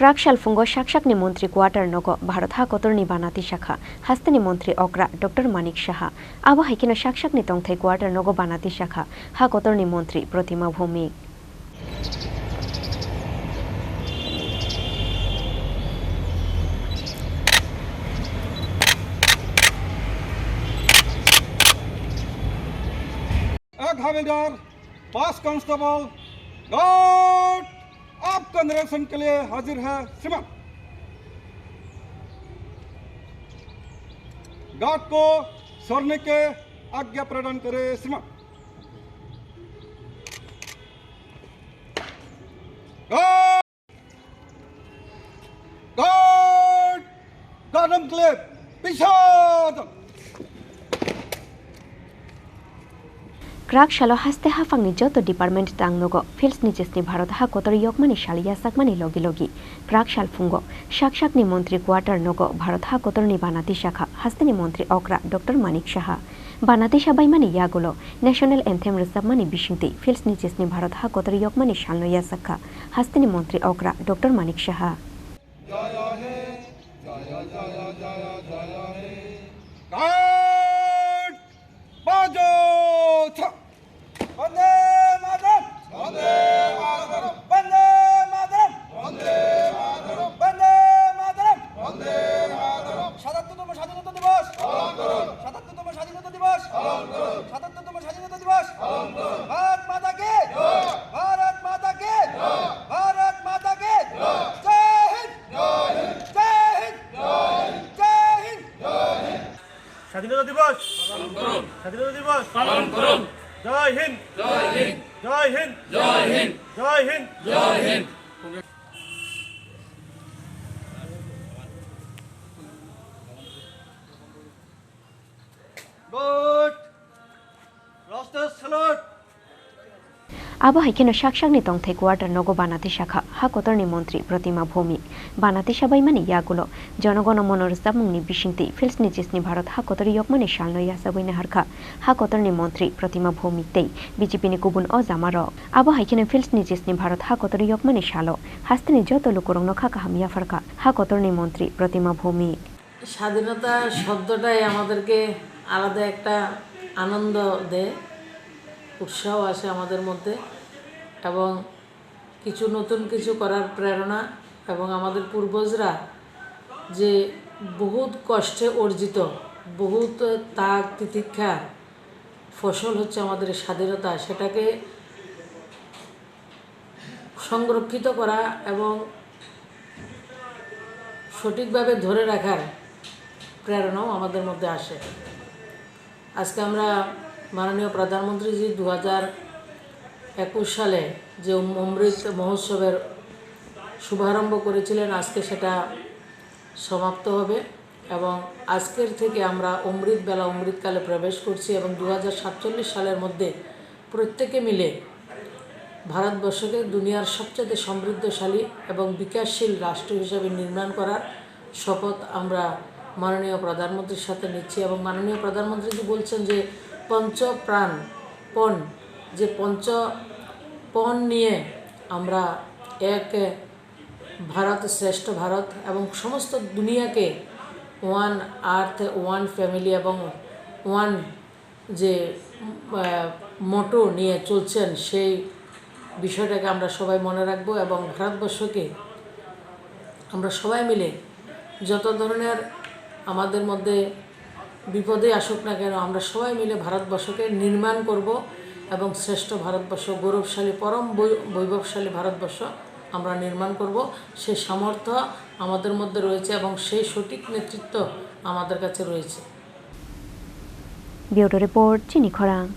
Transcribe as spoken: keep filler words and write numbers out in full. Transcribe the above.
Kwrak sal phungo saksakni montri quarter nogo Bharat ha kotorni bana tisakha hasteni montri okra Doctor Manik Saha. Abo hai kheno saksakni tongthai quarter nogo bana tisakha ha kotorni montri Protima Bhowmik. एक हवलदार, पांच constable, guard, आपका निरीक्षण के लिए हाजिर है, श्रीमान। गार्ड को सौरने के आज्ञा प्रदान करें, श्रीमान। गार्ड! गार्ड! गार्ड हम क्लियर! पीछे हटो! Kwrak salo haste haphangni joto department tang nogo Fields ni jesni Bharat ha kotor yokmani sal yachakmani logi logi kwrak sal phungo saksakni montri quarter nogo Bharat ha kotorni bana tisakha hasteni montri okra Doctor Manik Saha. Bana tisa baimani yagulo National Anthem rwchapmani bisingtwi Fields ni jesni Bharat ha kotor yokmani salno yachakha hasteni montri okra Doctor Manik Saha. Guard! Bajo! Cha! Bande Mataram! Bande Mataram! Bande Mataram! Bande Mataram! Bande Mataram! Bande Mataram! সাতাত্তরতম স্বাধীনতা দিবস! পালন করুন! সাতাত্তরতম স্বাধীনতা দিবস! পালন করুন! সাতাত্তরতম স্বাধীনতা দিবস! পালন করুন! ভারত মাতা কি! জয়! ভারত মাতা কি! জয়! ভারত মাতা কি! জয়! জয় হিন্দ! জয় হিন্দ! জয় হিন্দ! জয় হিন্দ! জয় হিন্দ! স্বাধীনতা দিবস! পালন করুন! স্বাধীনতা দিবস! পালন করুন! জয় হিন্দ! জয় হিন্দ! জয় হিন্দ! জয় হিন্দ! জয় হিন্দ! জয় Hind! Good! Roster salute! Abo hai kheno saksakni tongthai quarter nogo bana tisakha ha kotorni montri Protima Bhowmik. Bana tisa baimani yagulo Jono Gono Mono rwchapmungni bisingtwi Fields ni jesni Bharat ha kotor yokmani salno yachagwi naharkha ha kotorni montri Protima Bhowmik tei B J P ni kubun o jamarok. Abo hai kheno Fields ni jesni Bharat ha kotor yokmani salo hasteni joto lukurokno kha kaham yapharkha ha kotorni montri Protima Bhowmik. স্বাধীনতা শব্দটাই আমাদেরকে আলাদা একটা আনন্দ দেয়, উৎসাহ আসে আমাদের মধ্যে, এবং কিছু নতুন কিছু করার প্রেরণা, এবং আমাদের পূর্বজরা যে বহুত কষ্টে অর্জিত, বহুত ত্যাগ তিতিক্ষার ফসল হচ্ছে আমাদের এই স্বাধীনতা, সেটাকে সংরক্ষিত করা এবং সঠিকভাবে ধরে রাখার প্রেরণাও আমাদের মধ্যে আসে। আজকে আমরা মাননীয় প্রধানমন্ত্রীজি দু হাজার একুশ সালে যে অম-, অমৃত মহোৎসবের শুভারম্ভ করেছিলেন, আজকে সেটা সমাপ্ত হবে এবং আজকের থেকে আমরা অমৃত বেলা, অমৃতকালে প্রবেশ করছি এবং দু হাজার সাতচল্লিশ সালের মধ্যে প্রত্যেকে মিলে ভারতবর্ষকে দুনিয়ার সবচেয়ে সমৃদ্ধশালী এবং বিকাশশীল রাষ্ট্র হিসেবে নির্মাণ করার শপথ আমরা মাননীয় প্রধানমন্ত্রীর সাথে নিচ্ছি। এবং মাননীয় প্রধানমন্ত্রীজি বলছেন যে পঞ্চ প্রাণ পণ, যে পঞ্চ পণ নিয়ে আমরা এক ভারত শ্রেষ্ঠ ভারত এবং সমস্ত দুনিয়াকে ওয়ান আর্থ, ওয়ান ফ্যামিলি এবং ওয়ান যে, উম, আহ, মোটো নিয়ে চলছেন, সেই বিষয়টাকে আমরা সবাই মনে রাখবো এবং ভারতবর্ষকে আমরা সবাই মিলে যত ধরনের আমাদের মধ্যে বিপদে আসুক না কেন, আমরা সবাই মিলে ভারতবর্ষকে নির্মাণ করব এবং শ্রেষ্ঠ ভারতবর্ষ, গৌরবশালী, পরম বৈ-, বৈভবশালী ভারতবর্ষ আমরা নির্মাণ করব। সেই সামর্থ্য আমাদের মধ্যে রয়েছে এবং সেই সঠিক নেতৃত্ব আমাদের কাছে রয়েছে। Bureau Report, Chini Khorang.